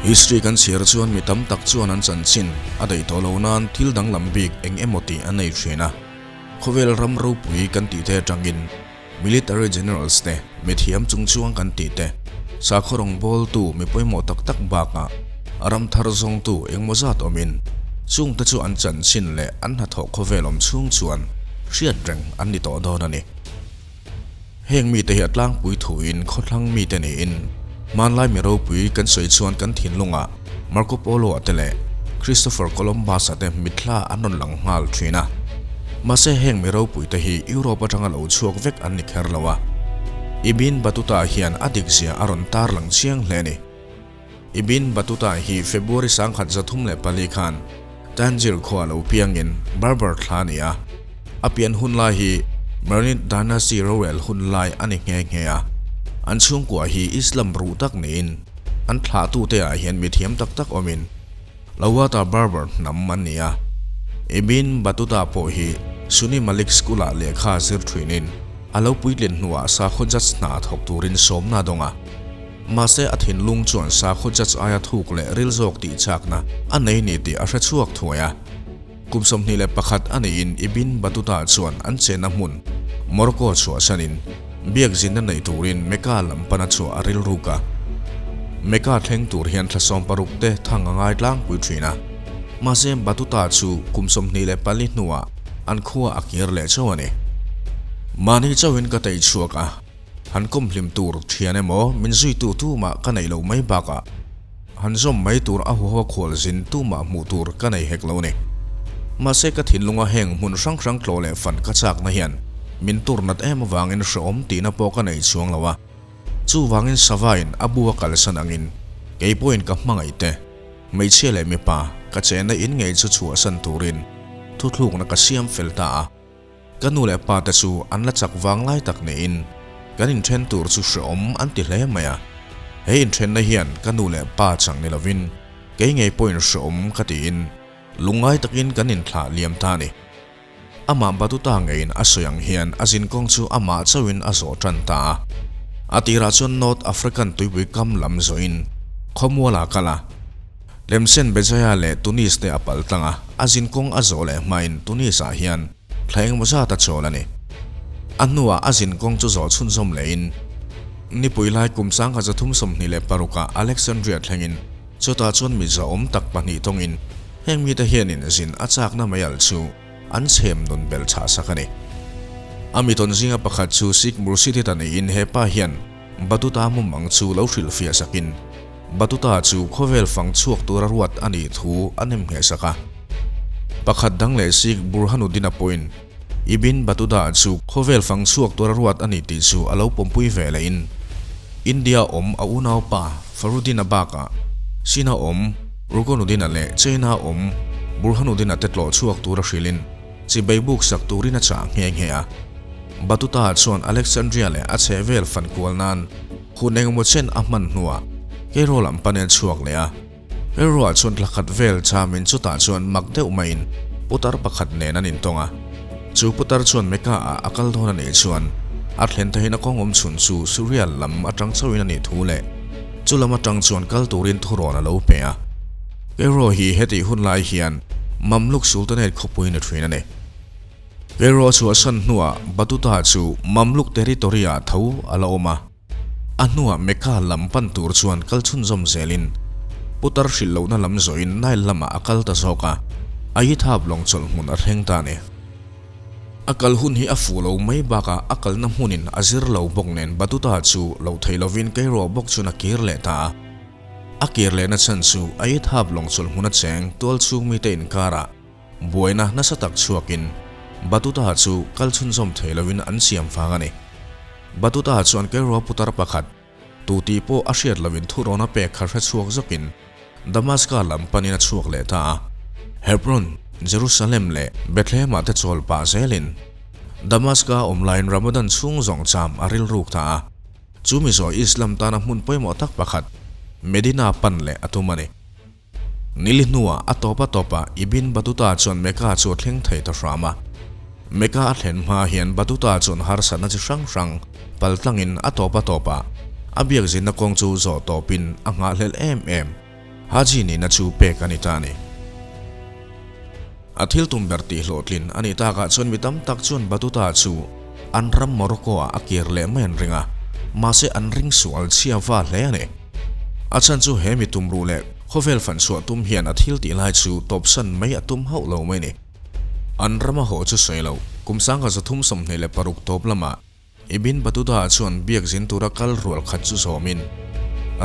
History kan chhiar chuan mi tam tak chuan an chanchin a daih tawh lo nan thil danglam bik eng emaw tih an nei thin a. Khawvel ram ropui kan tih te atangin Military Generals te, mithiam chungchuang kan tih te, sakhaw rawngbawltu mi pawimawh tak tak bakah ram thar zawngtu engmaw zat awmin chungte chu an chanchin leh an hnathawh khawvel awm chhung chuan hriat reng an ni tawh dawn a ni. Heng mite hi a tlangpui thuin khawthlang mite niin hmanlai mi ropui kan sawi chuan kan thinlungah Marco Polo-a te leh Christopher Columbus-a te mitthla an rawn lang nghal thin a. Mahse heng mi ropui te hi Europe atanga lo chhuak vek an ni kher lo a. Ibn Battuta hian a dikzia a rawn tarlang chiang hle a ni. Ibn Battuta hi February 1304 khan Tangier khua lo piangin Berber thla a ni a. A pian hun lai hi Marinid Dynasty rorel hun lai a ni nghe nghe a. An chhungkua hi Islam ruh tak niin an thlahtute ah hian mithiam tak tak awmin Lawata Berber hnam an ni a. Ibn Battuta pawh hi Sunni Malik School-ah lehkha zir thinin a lo puitlin hnuah sakhaw judge hna thawk turin sawmna a dawng a. Mahse a thinlung chuan sakhaw judge aia thuk leh ril zawk tih chakna a nei ni tih a hre chhuak thuai a. Kum 21 a neihin Ibn Battuta chuan an chenna hmun Morocco chhuahsanin biak zinna nei turin Mecca lam pana chhuah a rilruk a. Mecca thleng tur hian thla 16 te thang a ngai tlangpui thin a. Mahse Battuta chu kum 24 hnuah an khua a kir leh chauh a ni. Mahni chauhin ka tei chhuak a. Han kawm hlim tur thian emaw min zuitu tumah ka neih loh mai bakah han zawm mai tur a huho khual zin tumah hmuh tur ka nei hek lo ni. Mahse ka thinlunga heng hmun hrang hrang tlawh leh fan ka chakna hian min tur nat em avangin hrehawm tihna pawh ka nei chuang lo a. Chuvangin Savain a bu a kalsan angin kei pawhin ka hmangaih te, hmeichhia leh mipa ka chenna in ngei chu chhuahsan turin thuthlukna ka siam fel ta a. Ka nu leh pa te chu an la chak vang lai tak niin kan inthen tur chu hreawm an ti hle mai a. He inthenna hian ka nu leh pa chang ni lovin kei ngei pawhin hreawm ka tiin lungngai takin kan inthlah liam ta a ni. Amah Batuta ngeiin a sawi ang hian a zinkawng chu amah chauhin a zawh tan ta a. A tirah chuan North African tuipui kam lam zawhin khawmualah a kal a. Tlemsen Bejaia leh Tunis te a pal tlang a, a zinkawng a zawh leh hmain Tunis ah hian thla engemaw zat a chawl a ni. A hnuah a zinkawng chu zawh chhunzawm lehin nipui lai kum 1326 ah Alexandria thlengin chutah chuan mi zahawm tak pahnih tawngin heng mite hianin zin a chakna mai al chu an chhem nun belh chhah sak a ni. A mi tawn zinga pakhat chu Sikh Murshidit a niin hepa hian Batuta mumang chu lo hrilhfiah sakin Batuta chu khawvel fang chhuak tura ruat a nih thu a nem ngheh sak a. Pakhat dang leh Sikh Burhanuddin-a pawhin Ibn Battuta chu khawvel fang chhuak tura ruat a ni tih chu a lo pawmpui ve lehin India awm a unaupa Faruddin-a bakah Sina awm Rukunuddin-a leh China awm Burhanuddin-a te tlawh chhuak tura hrilhin chibei buk sak turin a chah nghe nghe a. Battuta chuan Alexandria leh a chhehvel fan kual nan Hun engemaw chen a hman hnuah Cairo lam panin a chhuak leh a. Cairo-ah chuan thla khat vel chamin chutah chuan mak deuh maiin putar pakhat nen an intawng a. Chu putar chuan Mecca-ah a kal dawn a nih chuan a thlen theihin a kawng awm chhun chu Syria lam atang chauhin a nih thu leh chu lam atang chuan kal turin thurawn a lo pe a. Cairo hi hetih hun lai hian Mamluk Sultanate khawpui ni thin a ni. Cairo a chhuahsan hnuah Battuta chu Mamluk territory-ah tho a la awm a. A hnuah Mecca lam pan tur chuan kal chhunzawm zelin putar hrilh lohna lam zawhin Nile lamah a kal ta zawk a, Ayithab lawng chawlh hmun a thleng ta a ni. A kal hun hi a fuh lo mai bakah a kalna hmunin a zir lo bawk nen Battuta chu loh theih lovin Cairo bawk chuan a kir leh ta a. A kir lehna chhan chu Ayithab lawng chawlh hmun a cheng tualchhung mite inkarah Buaina nasa tak chhuakin Battuta chu kal chhunzawm thei loin an siam vang a ni. Battuta chuan Cairo putar pakhat, tu tih pawh a hriat loin thurawn a pek kha hre chhuak zawkin Damaska lam panin a chhuak leh ta a. Hebron, Jerusalem leh Bethlehem-ah te chawl pah zelin Damaska awm laiin Ramadan chhung zawng cham a rilruk ta a. Chu mizo Islam tana hmun pawimawh tak pakhat, Medina pan leh a tum a ni. Nili hnuah a tawp a tawpah Ibn Battuta chuan Mecca chu a thleng thei ta hram a. Mecca a thlen hma hian Battuta chuan harsatna chi hrang hrang pal tlangin a tawp a tawpah a biakzinna kawng chu zawh tawpin a nghahhlelh em em. Haji nihna chu pek a ni ta a ni. A thil tum ber tih hlawhtlin a nih takah chuan mi tam tak chuan Battuta chu an ram Morocco-ah a kir leh mai an ring a, mahse an ring sual chhia va hle a ni. A chhan chu he mi tumruh leh khawvel fanchhuah tum hian a thil tih lai chu tawpsan mai a tum hauh lo mai a ni. An rama haw chu sawi lo, kum sangha 326 tawp lamah Ibn Battuta chuan biak zin tura kal rual khat chu zawmin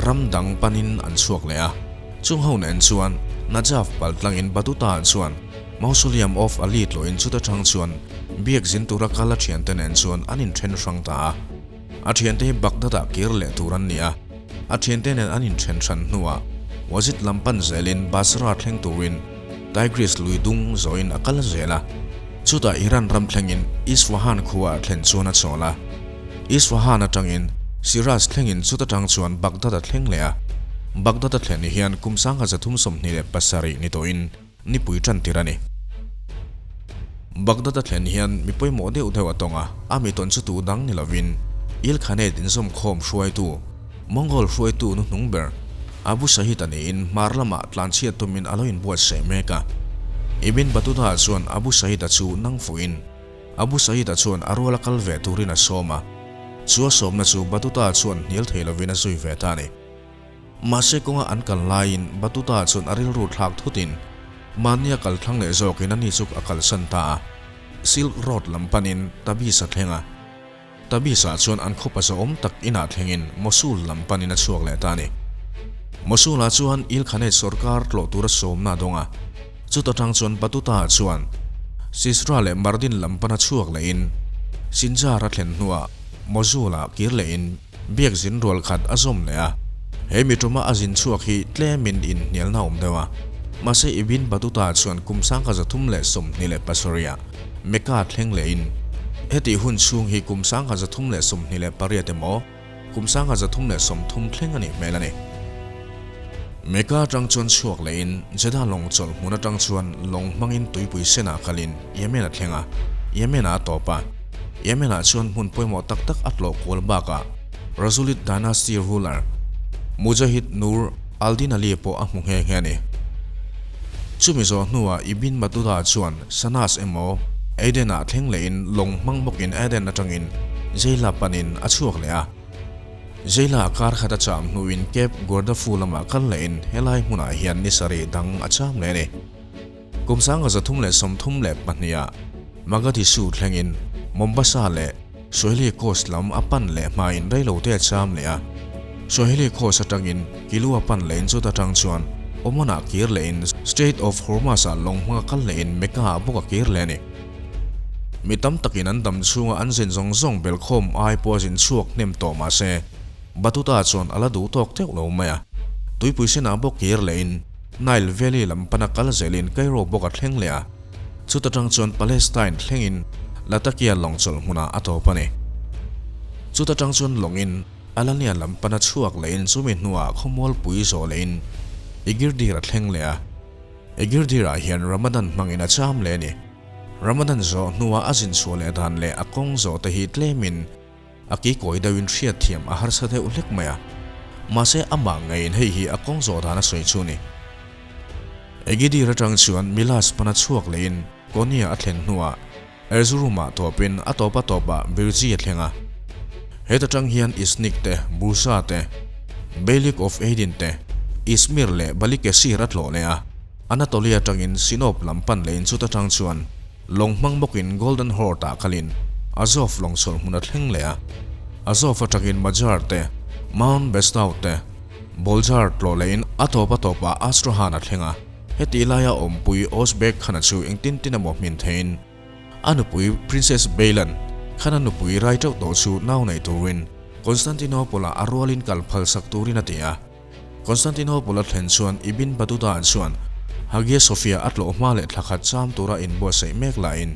ram dang panin an chhuak leh a. Chung ho nen chuan Najaf pal tlangin Battuta chuan Mausoleum of Ali tlawhin chuta tang chuan biak zin tura kal a thiante nen chuan an inthen hrang ta a. A thiante hi Baghdad-ah kir leh tur an ni a. A thiante nen an inthen hran hnuah Wazid lam pan zelin Basra thleng turin Tigris lui dung zawhin a kal zel a. Chutah Iran ram thlengin Isfahan khua a thlen chuan a chawl a. Isfahan atangin Shiraz thlengin chuta tang chuan Baghdad a thleng leh a. Baghdad a thlen hian kum 1327 ni tawhin nipui tan tir a ni. Baghdad a thlen hian mi pawimawh deuh deuh a tawng a, a mi tawn chu tu dang ni lovin Ilkhanate inzawmkhawm hruaitu, Mongol hruaitu nu hnung ber Abu Sahid a niin hmar lamah tlanchhiat tumin a lo inbuatsaih mek a. Ibn Battuta chuan Abu Sahid-a chu nang fuhin Abu Sahid-a chuan a ruala kal ve turin a sawm a. Chu a sawmna chu Battuta chuan hnial thei lovin a zui ve ta a ni. Mahse kawnga an kal laiin Battuta chuan a rilru thlak thutin mahnia kal thlang leh zawkin ani chu a kalsan ta a. Silk Road lam panin Tabriz a thleng a. Tabriz-ah chuan an khawpa zawhawm tak inah thlengin Mosul lam panin a chhuak leh ta a ni. Mosul-ah chuan Ilkhanate sawrkar tlawh tura sawmna a dawng a, chuta tang chuan Battuta-ah chuan Sisra leh Mardin lam pana chhuak lehin Sinjar a thlen hnuah Mosul-ah kir lehin biak zin rual khat a zawm leh a. He mi tuma a zin chhuak hi tlemin inhnialna a awm deuh a, mahse Ibn Battuta chuan kum 1327-ah Mecca thleng lehin hetih hun chhung hi kum 1328 emaw kum 1330 thleng a nih hmel a ni. Mecca atang chuan chhuak lehin Jeddah lawng chawlh hmun atang chuan lawng hmangin tuipui senah kalin Yemen a thleng a, Yemen-ah a tawp a. Yemen-ah chuan hmun pawimawh tak tak a tlawh kual bakah Rasulid dynasty ruler Mujahid Nur al-Din Ali pawh a hmu nghe nghe a ni. Chumi zawh hnuah Ibn Battuta chuan Sanas emaw Aden-ah thleng lehin lawng hmang bawkin Aden atangin Zeila panin a chhuak leh a. Zeila kar khat a cham hnuin Cape Guardafui lamah kal lehin helai hmunah hian ni sarih dang a cham leh a ni. Kum 1332-ah Magadishu thlengin Mombasa leh Swahili Coast lam a pan leh hmain reilote a cham leh a. Swahili Coast atangin Kilwa pan lehin chuta tang chuan Oman-ah kir lehin Strait of Hormuz-ah lawng hmanga kal lehin Mecca-ah bawk a kir leh a ni. Mi tam takin an dam chhunga an zin zawng zawng belkhawm ai pawh a zin chhuak hnem tawh mahse Battuta chuan a la duh tawk teuh lo mai a. Tuipui senah bawk kir lehin Nile Valley lam pana kal zelin Cairo bawk a thleng leh a. Chuta tang chuan Palestine thlengin Latakia lawng chawlh hmunah a tawp a ni. Chuta tang chuan lawngin Alania lam pana chhuak lehin chumi hnuah khawmualpui zawh lehin Egirdir a thleng leh a. Egirdirah hian Ramadan hmangin a cham leh a ni. Ramadan zawh hnuah a zin chhuah leh dan leh a kawng zawh te hi tlemin A kikawi deuhin hriatthiam a harsa deuh hlek mai a, mahse amah ngeiin hei hi a kawng zawh dan a sawi chu ni. Egidir atang chuan Milas pana chhuak lehin Konya a thlen hnuah Erzurum-ah tawpin a tawpa tawpah Birji a thleng a. Heta tang hian Iznik te, Bursa te, Beylik of Aydin te, Izmir leh Balikesir a tlawh leh a. Anatolia atangin Sinop lam pan lehin chuta tang chuan Lawng hmang bawkin Golden Horde-ah kalin Azov lawng chawlh hmun a thleng leh a. Azov atangin Majar te, Mount Bestau te, Boljar tlawh lehin a tawp a tawpah Astrahan a thleng a. Heti laia awmpui Ozbek Khan-a chu engtin tin emaw hmin theiin a nupui Princess Baylan Khan-a nupui rai teuh tawh chu nau nei turin Constantinople-ah a rualin kal phalsak turin a ti a. Constantinople a thlen chuan Ibn Battuta chuan Hagia Sophia a tlawh hma leh thla khat cham tura inbuatsaih mek laiin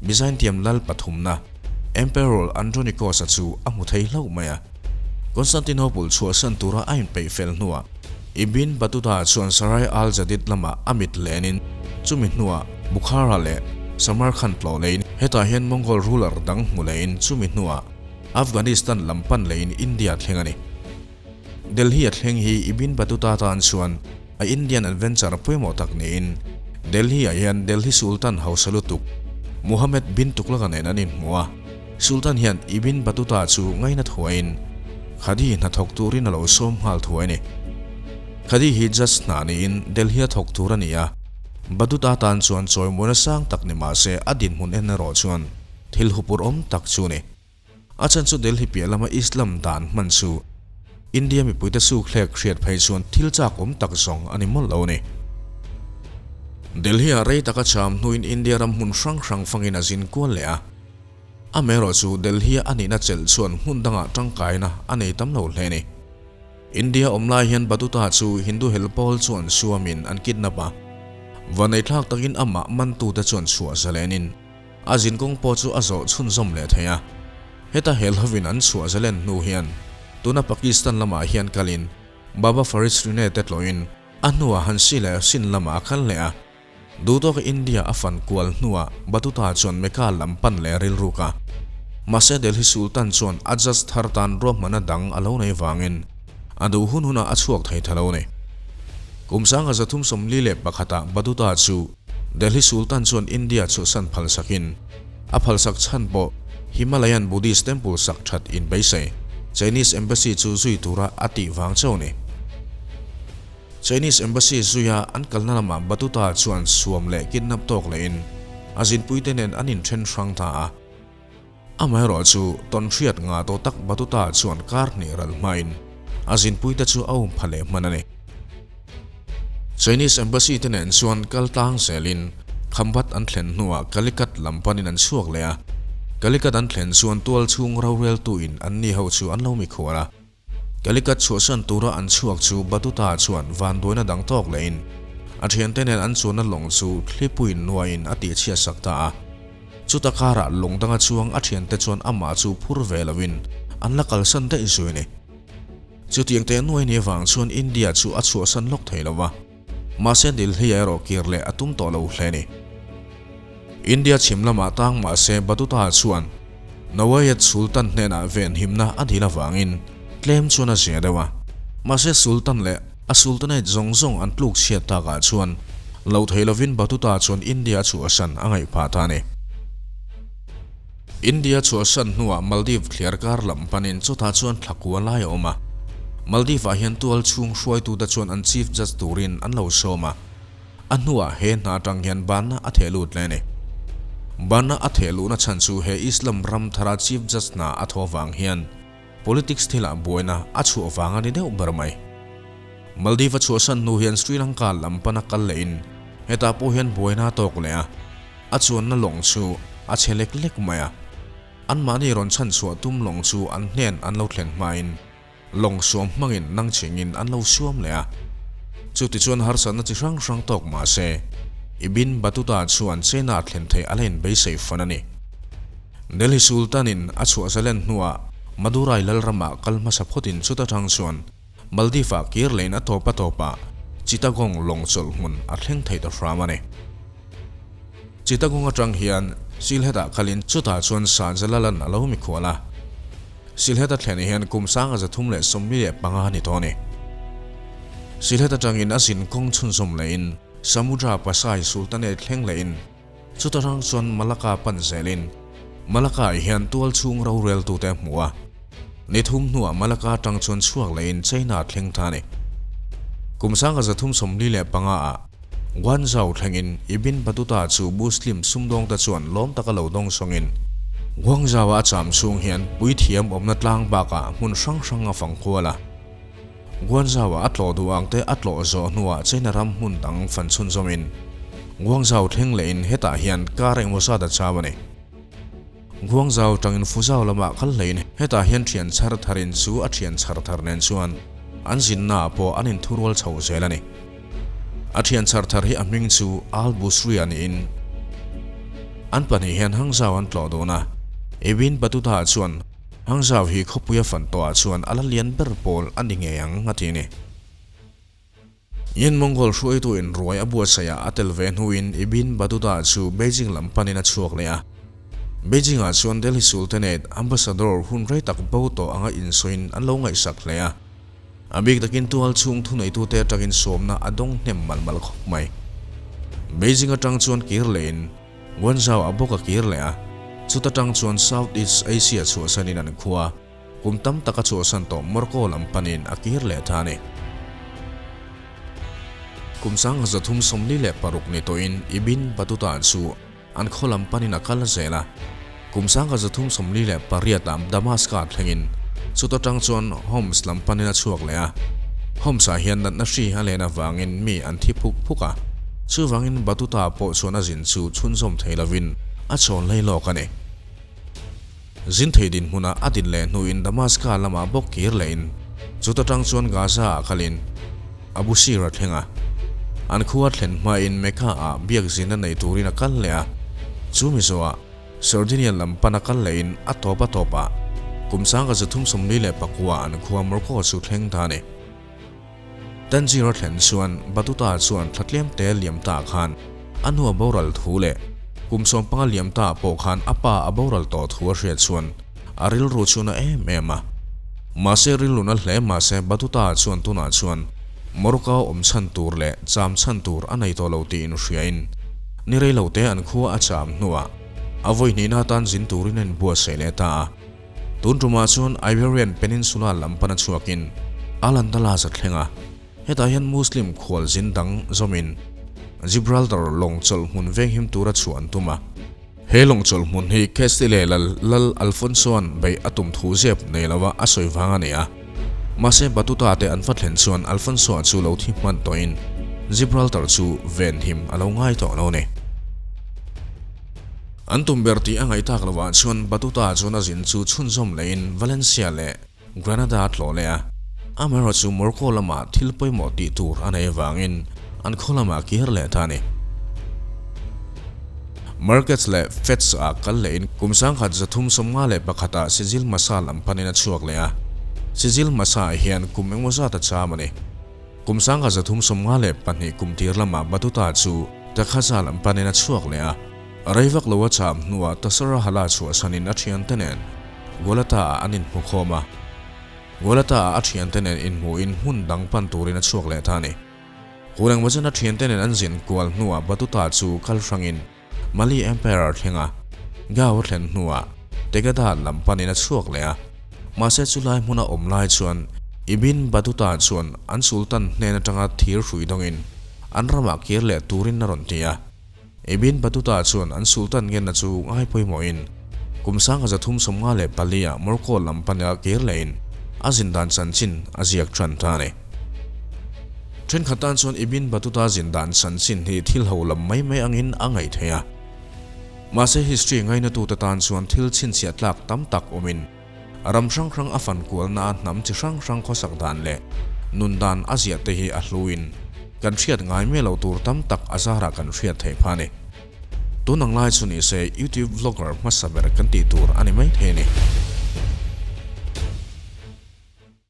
Byzantium lal pathumna Emperor Andronikos-a chu a hmu thei hlauh mai a. Constantinople chhuahsan tura a inpeih fel hnuah Ibn Battuta chuan Sarai al-Jadid lamah a mit lenin chumi hnuah Bukhara leh Samarkand tlawh lehin hetah hian Mongol ruler dang hmu lehin chumi hnuah Afghanistan lam pan lehin India thleng a ni. Delhi a thleng hi Ibn Battuta tan chuan A Indian adventure pawimawh tak niin Delhi ah hian Delhi Sultan hausa lutuk Muhammad bin Tughlaq nen an inhmu a, Sultan hian Ibn Battuta chu ngaina thuaiin Khadi hna thawk turin a lo sawm nghal thuai a ni. Khadi hi judge hna niin Delhi a thawk tur a ni a, Battuta tan chuan chawimuana sang tak ni mah se a dinhmun en erawh chuan thil hupur awm tak chu a ni. A chhan chu Delhi piah lama Islam dan hman chu India mipuite sukhlek hriat phei chuan thil chak awm tak zawng a ni mawlh lo a ni. Delhi-ah rei taka cham hnuin India ram hmun hrang hrang fangin a zin kual leh a. Amaherawhchu Delhi-a a nihna chelh chuan hmun dangah tangkaina a nei tam lo hle a ni. India awm lai hian Battuta chu Hindu hel pawl chuan suamin an kidnap a, vanneithlak takin amah mantute chuan chhuah zalenin A zinkawng pawh chu a zawh chhunzawm leh thei a. Heta hel hovin an chhuah zalen hnu hian tuna Pakistan lamah hian kalin Baba Farid Srine te tlawhin a hnuah Hansi leh Sindh lamah a kal leh a. Duhtawka India a fan kual hnuah Battuta chuan Mecca lam pan leh rilruk a. Mahse Delhi Sultan chuan a judge thar tan ruahmanna dang a lo nei vangin a duh hun hunah a chhuak thei ta lo a ni. Kum sanga 341 ah Battuta chu Delhi Sultan chuan India chhuahsan phalsakin a phalsak chhan pawh Himalayan Buddhist Temple sak that in beisei Chinese Embassy chu zui tura a tih vang chauh a ni. Chinese Embassy zuia an kalna lamah Battuta chuan suam leh kidnap tawk lehin a zinpuite nen an inthen hrang ta a. Amaherawh chu tawnhriat ngah tawh tak Battuta chuan kar hnih ral hmain a zinpuite chu a um pha leh hman a ni. Chinese Embassy te nen chuan kal tlang zelin Khambat an thlen hnuah Calicut lam panin an chhuak leh a. Calicut an thlen chuan tual chhung roreltuin anni ho chu an lo mikhual a. Calicut chhuahsan tura an chhuak chu Battuta chuan vanduaina dang tawk lehin a thiante nen an chuanna lawng chu thlipuiin nuaiin a tihchhiat sak ta a. Chuta karah lawng danga chuang a thiante chuan amah chu phur ve loin an la kalsan daih zui a ni. Chutiang teh nuai ni avang chuan India chu a chhuahsan lawk thei lo va, mahse Delhi erawh kir leh a tum tawh lo hle a ni. India chhim lamah tang mahse Battuta chuan Nawayat Sultan hnenah venhimna a dil avangin tlem chuan a zia deuh a. Mahse Sultan leh a Sultanate zawng zawng an tluk chhiat takah chuan lo thei lovin Battuta chuan India a chhuahsan a ngaih phah ta a ni. India chhuahsan hnuah Maldives thliar kar lam panin chawtah chuan thla kua lai a awm a. Maldives-ah hian tual chhung hruaitute chuan an Chief Judge turin an lo sawm a. A hnuah he hna atang hian banna a theh lut hle a ni. Banna a theh luhna chhan chu he Islam ram thara Chief Judge hna a thawh vang hian politics thilah buaina a chhuah vang a ni deuh ber mai. Maldives a chhuahsan hnu hian Sri Lanka lam pana kal lehin hetah pawh hian buaina a tawk leh a, a chuanna lawng chu a chhe lek lek mai a. Anmahni rawn chhanchhuah tum lawng chu an hnen an lo thlen hmain Lawng suam hmangin nang chhingin an lo suam leh a. Chutichuan harsatna chi hrang hrang tawk mah se, Ibn Battuta chuan China thlen theih a la inbeisei fan a ni. Delhi Sultan-in a chhuah zalen hnuah Madurai lalramah kal hmasa phawtin chuta tang chuan Maldives-ah kir lehin a tawp a tawpah Chittagong lawng chawlh hmun a thleng thei ta hram a ni. Chittagong atang hian Sylhet-ah kalin chutah chuan Shah Jalalan a lo mikhual a. Sylhet a thlen hian kum sanga 345 a ni tawh a ni. Sylhet atangin a zin kawng chhunzawm lehin Samudra Pasai Sultanate thleng lehin chuta rang chuan Malacca pan zelin Malacca ah hian tual chhung roreltute a hmu a. Ni thum hnuah Malacca atang chuan chhuak lehin China a thleng ta a ni. Kum sanga 345 ah Guangzhou thlengin Ibn Battuta chu Muslim sumdawngte chuan lawm taka lo dawng sawngin Guangzhou-a a cham chhung hian puithiam awmna tlang bakah hmun hrang hrang a fang kual a. Guangzhou-a a tlawh duh ang te a tlawh zawh hnuah China ram hmun dang fan chhunzawmin Guangzhou thleng lehin hetah hian kar engmaw zat a chau a ni. Guangzhou tangin Fuzhou lamah kal hlein hetah hian thian chhar tharin chu a thian chhar thar nen chuan an zinnaah pawh an inthurual chho zel a ni. A thian chhar thar hi a hming chu Al Busri a niin an pahnih hian Hangzhou an tlawh dawn a. Ibn Battuta chuan Hangzhou hi khawpuia fan tawhah chuan a la lian ber pawl a ni ngei ang a ti a ni. Yin Mongol hruaitu in ruai a buatsaih ah a tel ve hnuin Ibn Battuta chu Beijing lam panin a chhuak leh a. Beijing ah chuan Delhi Sultanate ambassador hun rei tak bo tawh anga insawiin an lo ngaihsak hle a. A bik takin tual chhung thuneitute atangin sawmna a dawng hnem malh malh khawp mai. Beijing atang chuan kir lehin Guangzhou a bawk a kir leh a, chuta tang chuan South East Asia chhuahsanin an khua kum tam tak a chhuahsan tawh Morocco lam panin a kir leh ta a ni. Kum 1346 ni tawhin Ibn Battuta chu An khaw lam panin a kal zel a, kum 1348 ah Damascus thlengin chuta tang chuan Homs lam panin a chhuak leh a. Homs ah hian natna hri a len avangin mi an thi phuk phuk a, chuvangin Battuta pawh chuan a zin chu chhunzawm thei lovin a chawn hlei lawk a ni. Zin thei dinhmuna a din leh hnuin Damascus lamah bawk kir lehin chuta tang chuan Gaza ah kalin Abu Sir a thleng a. An khua thlen hmain Mecca ah biak zinna nei turin a kal leh a, chu Mizoah Sardinia lam pan a kal lehin a tawp a tawp ah kum 1349 an khua Morocco chu thleng ta a ni. Tangier a thlen chuan Battuta chuan thla tlem te liam ta khan a hnu a boral thu leh kum 15 liam ta pawh khan a pa a boral tawh thu a hriat chuan a rilru chu na em em a. Mahse rilru na hle mahse Battuta chuan tunah chuan Morocco awm chhan tur leh cham chhan tur a nei tawh lo tiin hriain ni rei lo te an khua a cham hnuah a vawi hnihna atan zin turin a inbuatsaih leh ta a. Tun tumah chuan Iberian Peninsula lam pana chhuakin Al-Andalus a thleng a, hetah hian Muslim khual zin dang zawmin Gibraltar lawng chawlh hmun venghim tura chhuah an tum a. He lawng chawlh hmun hi Castile lal Lal Alfonso-a'n beih a tum thu zep nei lova a sawi vang a ni a. Mahse Battuta te an va thlen chuan Alfonso-a chu lo thi hman tawhin Gibraltar chu venhim a lo ngai tawh lo a ni. An tum ber tih a ngaih tak lovah chuan Battuta chuan a zin chu chhunzawm lehin Valencia leh Granada a tlawh leh a. Amaherawhchu Morocco lamah thil pawimawh tih tur a nei avangin an khaw lamah kir leh ta a ni. Markets leh Fez ah kal lehin kum 1351 ah Sijilmasa lam panin a chhuak leh a. Sijilmasa ah hian kum engmaw zat a cham a ni. Kum 1352 kum tir lamah Battuta chu Takhaza lam panin a chhuak leh a. Rei vak lo a cham hnuah Tasara hala chhuahsanin a thiante nen Gualata ah an inhmu khawm a. Gualata ah a thiante nen inhmuhin hmun dang pan turin a chhuak leh ta a ni. Hun engmaw chen a thiante nen an zin kual hnuah Battuta chu kal hrangin Mali Empire thleng a, Gao a thlen hnuah Tegada lam panin a chhuak leh a. Mahse chulai hmuna awm lai chuan Ibn Battuta chuan an Sultan hnen atanga thir hrui dawngin an ramah kir leh turin a rawn ti a. Ibn Battuta chuan an Sultan ngenna chu ngai pawimawhin kum 1354 ah Morocco lam pana kir lehin a zindan chanchin a ziak tan ta a ni. Thenkhat tan chuan Ibn Battuta zindan chanchin hi thil ho lam mai mai angin a ngaih theih a. Mahse history ngainatute tan chuan thil chhinchhiah tlak tam tak awmin ram hrang hrang a fan kualna a hnam chi hrang hrang khawsak dan leh nun dan a ziah te hi a hluin kan hriat ngai miah lo tur tam tak a zarah kan hriat theih phah a ni. Tun ang lai chu ni se YouTube vlogger hmasa ber kan tih tur a ni mai thei a ni.